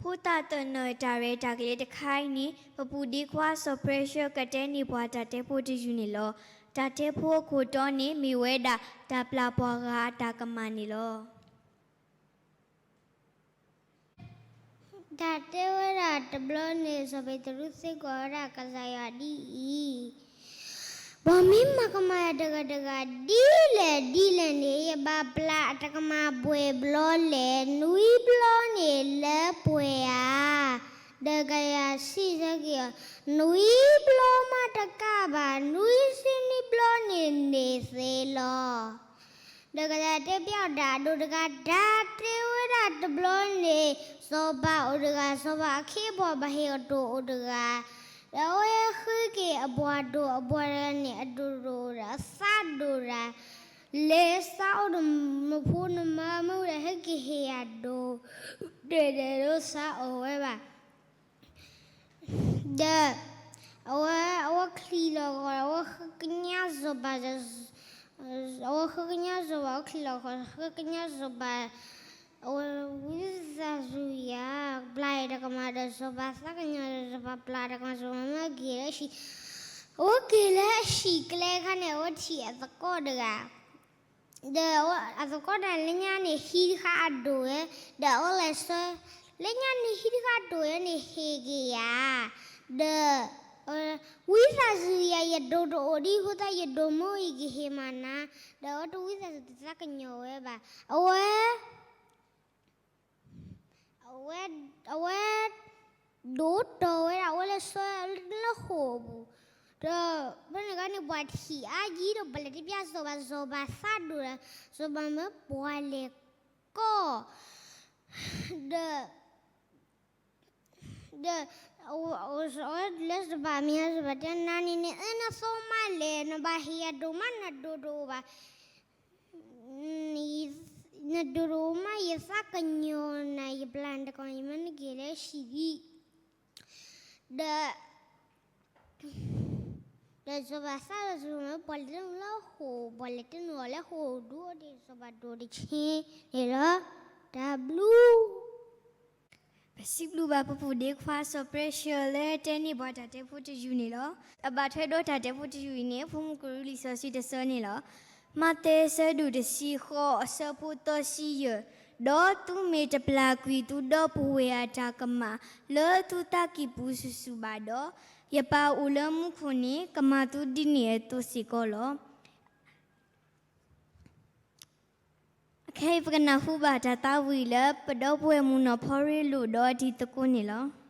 ဖိသၣ်သနၢၣ်တၢ်ရဲၣ်တၢ်ကျဲၤတခါအံၤန့ၣ် ပပူၣ်ဒ့ခွါစီၤပြဲရှၢကတဲန့ၢ်ပှၤတၢ်တဲဖိတယုၢ်န့ၣ်လီၤ. တၢ်တဲဖိအခိၣ်တီန့ၣ် မ့ၢ်ဝဲဒၣ်တၢ်ပျၢ်ပှၤဂၤအတၢ်ကမၣ်န့ၣ်လီၤ. တၢ်တဲဝဲဒၣ်တဘျီန့ၣ် စီၤပ့းတရူးသံကွၢ်ဝဲဒၣ်ကစၢ်ယွၤဒ်အံၤ, ပှၤမ့ၢ်မၤကမၣ်ယၤတဂၤတဂၤဒ်လဲၣ်ဒ်လဲၣ်န့ၣ် ယဘၣ်ပျၢ်အတၢ်ကမၣ်ပှဲၤဘျီလဲၣ်. နွံဘျီန့ၣ် လၢပှဲၤဧါ. ဒီးကစၢ်ယွၤစံးဆၢက့ၤအီၤ, နွံဘျီမးတကးဘၣ်, နွံဆံနွံဘျီန့ၣ်န့ၢ်သ့လီၤ. ဒီးကစၢ်တဲပျးအီၤဒၣ်အဒိၣ်တဂၤ, တၢ်တဲဝဲဒၣ်တဘျီန့ၣ် စီၤပၤအိၣ်တဂၤ, စီၤပၤအခ့အပှၤဘၣ်ဟ့ၣ်အီၤဒိၣ်အိၣ်တဂၤ, ဒီးအဝဲဟ့ၣ်က့ၤအပှၤဒိၣ်, အပှၤတဂၤန့ၣ် အဒိၣ်တအိၣ်ဒီးအသးဒိၣ်ဒၣ်, လဲၤသးအိၣ်ဒီးနဖိနမါမုၣ်ဒီး ဟ့ၣ်က့ၤဟ့ၣ်ယၤဒိၣ်, ဒီးဒီးသးအိၣ်ဝဲဘၣ်. ဒီး အဝဲ အဝဲချံးလီၤဃီၤ, အဝဲဃ့ကညးစီၤပၤ, အဝဲဃ့ကညးစီၤပၤ, အဝဲချံးလီၤဃီၤ ဃ့ကညးစီၤပၤ, အဝဲဝံသးစူၤယၤ, ပျၢ်အတၢ်ကမၣ်ဒီးစီၤပၤသးကညီၤဒီး စီၤပၤပျၢ်အတၢ်ကမၣ်, စီၤပၤမၢက့ၤလၢဟံၣ်, အဝဲက့ၤလၢဟံၣ်ကျဲအခါန့ၣ် အဝဲထံၣ်အသကိးတဂၤ ဒီးအသကိးတဂၤ လၢညါန့ၣ် ဟံးတခါအဒိၣ်ဝဲ, ဒီးအဝဲလဲၤဆၢ, လၢညါန့ၣ် ဟံးတခါအဒိၣ်ဝဲန့ၣ် ဟ့ၣ်က့ၤယၤ, ဒီး ဝံသးစူၤယၤ, ယဒိၣ်တအိၣ်ဒံးအဃိသတး ယဒိၣ်မ့ၢ်အံၤကဟ့ၣ်မးနၤ, ဒီးအဝဲတဝံသးစူၤတသးကညီၤဝဲဘၣ်. အဝဲ အဝဲ အဝဲ ဒိၣ်တီၢ်ဝဲဒၣ်, အဝဲလဲၤဆၢလၢဃိာ်ပူၤ, ဒီးဖဲန့ၣ်အခါန့ၣ် ပှၤထံၣ်အါယံၤဒီး ပှၤလဲၤတဲပျးစီၤပၤ, စီၤပၤသးဒိၣ်ဒီး စီၤပၤမၢပှၤလဲၤကိး, ဒီး ဒီး အဝဲလဲၤစီၤပၤအမဲာ်ညါ, စီၤပၤတဲ နၤန့ၣ် နအၢနသီမးလဲၣ်, နဘၣ်ဟ့ၣ်ယၤဒိၣ်မး နဒိၣ်တအိၣ်ဘၣ်, နဒိၣ်တအိၣ်မး ယသးကညီၤနၤ, ယပျၢ်နတၢ်ကမၣ်, ယမၢနက့ၤလၢဟံၣ်ဒံး, ဒီး ဒီးစီၤပၤသးဒီးစီၤပၤမၢ ပှၤလဲၤတနုာ်လၢဃိာ်, ပှၤလဲၤတနုာ်အီၤလၢဃိာ်ဒူၣ်ဒီး စီၤပၤဒိၣ်တဆ့န့ၣ်လီၤ. တၢ်ဘျုး ပစံးဘျုးဘၣ်ပပူၣ်ဒ့ခွါစီၤပြဲရှၢလၢတဲန့ၢ်ပှၤတၢ်တဲဖိတယုၢ်န့ၣ်လီၤ. အဘၣ်ထွဲဒီးတၢ်တဲဖိတယုၢ်အံၤန့ၣ် ဖိမုၣ်ကရူၢ်လံာ်စီဆှံတဆၢန့ၣ်လီၤ. မးသဲအဆၢဒိၣ်တဆံဃိးအဆၢဖိသၢဆံယဲၢ်, ဒီးသုမ့ၢ်တပျၢ်ကွံာ်သုဒီပုၢ်ဝဲၢ်အတၢ်ကမၣ် လၢသုသးကံၢ်ပူၤစုာ်စုာ်ဘၣ်ဒီး, ယပၢ်အိၣ်လၢမူခိၣ်န့ၣ် ကမၤသုဒ်န့ၣ်အသိးစ့ၢ်ကီးလီၤ. အခဲအံၤပကနၢ်ဟူဘၣ်တၢ်သးဝံၣ်လၢ ပဒီပုၢ်ဝဲၢ်မုၣ်နီၢ်ဖီရ့လိာ်ဒီးအတံၤသကိးန့ၣ်လီၤ.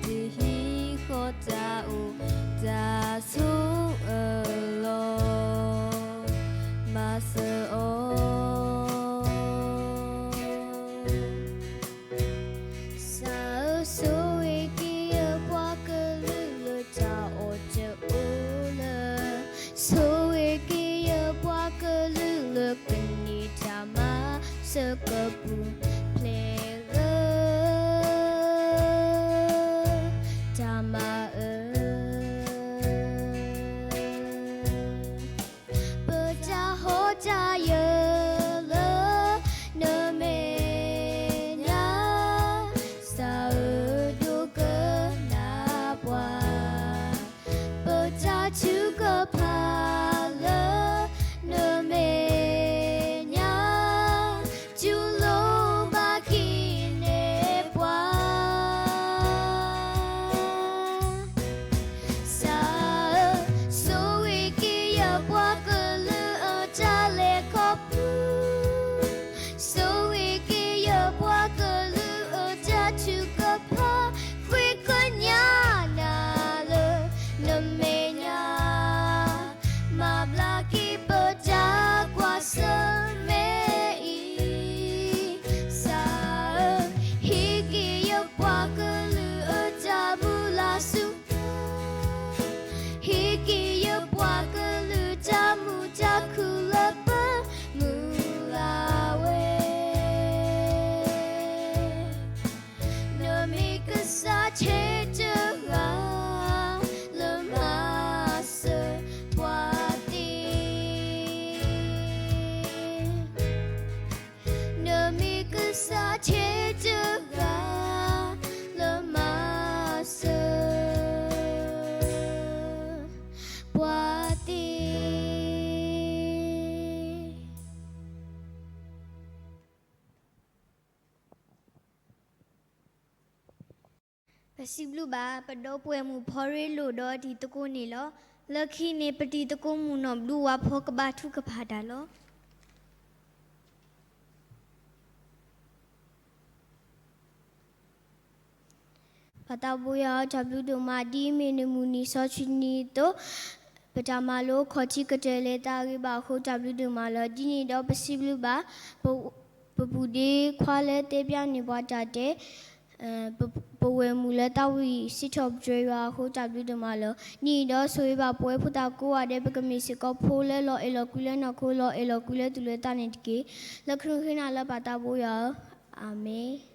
တဟံးဃီတၢ်အိၣ်တၢ်ဆိးအၢလီၤ, မၤစၢၤအီၤ. ကစၢ်ဧၢ, ဆိၣ်ဂ့ၤက့ၤယပှၤကလုာ်လၢတၢ်အီၣ်တအိၣ်လၢၤ, ဆိၣ်ဂ့ၤက့ၤယပှၤကလုာ်လၢကန့ၢ်တၢ်မၤစၢၤကပူၤဖျဲးလၢ တၢ်မၤအၢ ပတၢ်ဟီတၢ်ယၢၤလၢနမဲာ်ညါ, ကစၢ်ဧၢဒိကနၣ်ပှၤ, ပတၢ်ထုကဖၣ်လၢနမဲာ်ညါ, တူၢ်လိာ်ဘၣ်က့ၤန့ၢ်ပှၤ. ကစၢ်ဧၢ, ဆိၣ်ဂ့ၤက့ၤယပှၤကလုာ်အတၢ်လဲၤခီဖျိ, ဆိၣ်ဂ့ၤက့ၤယပှၤကလုာ်အတၢ်ထုကဖၣ်, ဃ့ကညးနၤလၢနမဲာ်ညါ, မၤဘျါက့ၤပတၢ်ကွၢ်ဆၢၣ်မဲာ်အံၤ. ကစၢ်ဧၢ, ဟ့ၣ်က့ၤယပှၤကလုာ်အတၢ်မုၢ်လၢ်ဆူ, ဟ့ၣ်က့ၤယပှၤကလုာ်တၢ်မုာ်တၢ်ခုၣ်လၢပမုၢ်လၢ်ဝဲ, နမ့ၢ်ကစၢ်ထဲတဂၤလၢမၤစၢၤပှၤသ့, နမ့ၢ်ကစၢ်ထဲတဂၤ လၢမၤစၢၤပှၤသ့. ပစံးဘျုးဘၣ် ပဒီပုၢ်ဝဲၢ်မုၣ်ဖီရ့လိာ်ဒီးတံၤသကိးန့ၣ်လီၤ. လၢခံန့ၣ် ပတံၤသကိးမုၣ်နီၢ်ဘျုးဝါဖီကဘၣ်ထုကဖၣ်တၢ်လီၤ. ပၢ်သးဘိယွၤဧၢ, တၢ်ဘျုးဒိၣ်မး ဒ်အမ့ၢ်နမုၢ်နံၤစီဆှံနံၤအသိး, ပတၢ်မၤလိခီၣ်ထံးကတၢၢ်လၢတၢ်ဂ့ၤဘၣ်အဃိ တၢ်ဘျုးဒိၣ်မးလီၤ. ဒ်န့ၣ်ဒီးပစံးဘျုးဘၣ် ပပုၢ်ဒ့ခွါလၢသ့ပျၢ်န့ၢ်ပှၤတၢ်တဲ, ပဝဲၢ်မုၣ်လၢသးဝံၣ်စံးထီၣ်ပတြၢၤယွၤအဃိ တၢ်ဘျုးဒိၣ်မးလီၤ. ဒ်န့ၣ်ဒီးဆိၣ်ဂ့ၤဘၣ်ပဝဲဖိသၣ်ကိးဂၤဒဲး ပကမ့ၢ်စ့ၢ်ကီးဖိလၢလီၤအဲၣ်လီၤကွံလၢနီၢ်ခိ လီၤအဲၣ်လီၤကွံလၢသူၣ်လၢသးန့ၣ်တက့ၢ်. လၢခရံာ်နမံၤလၢပၢ်သးဘိယွၤဧၢ, အၤမ့ၣ်.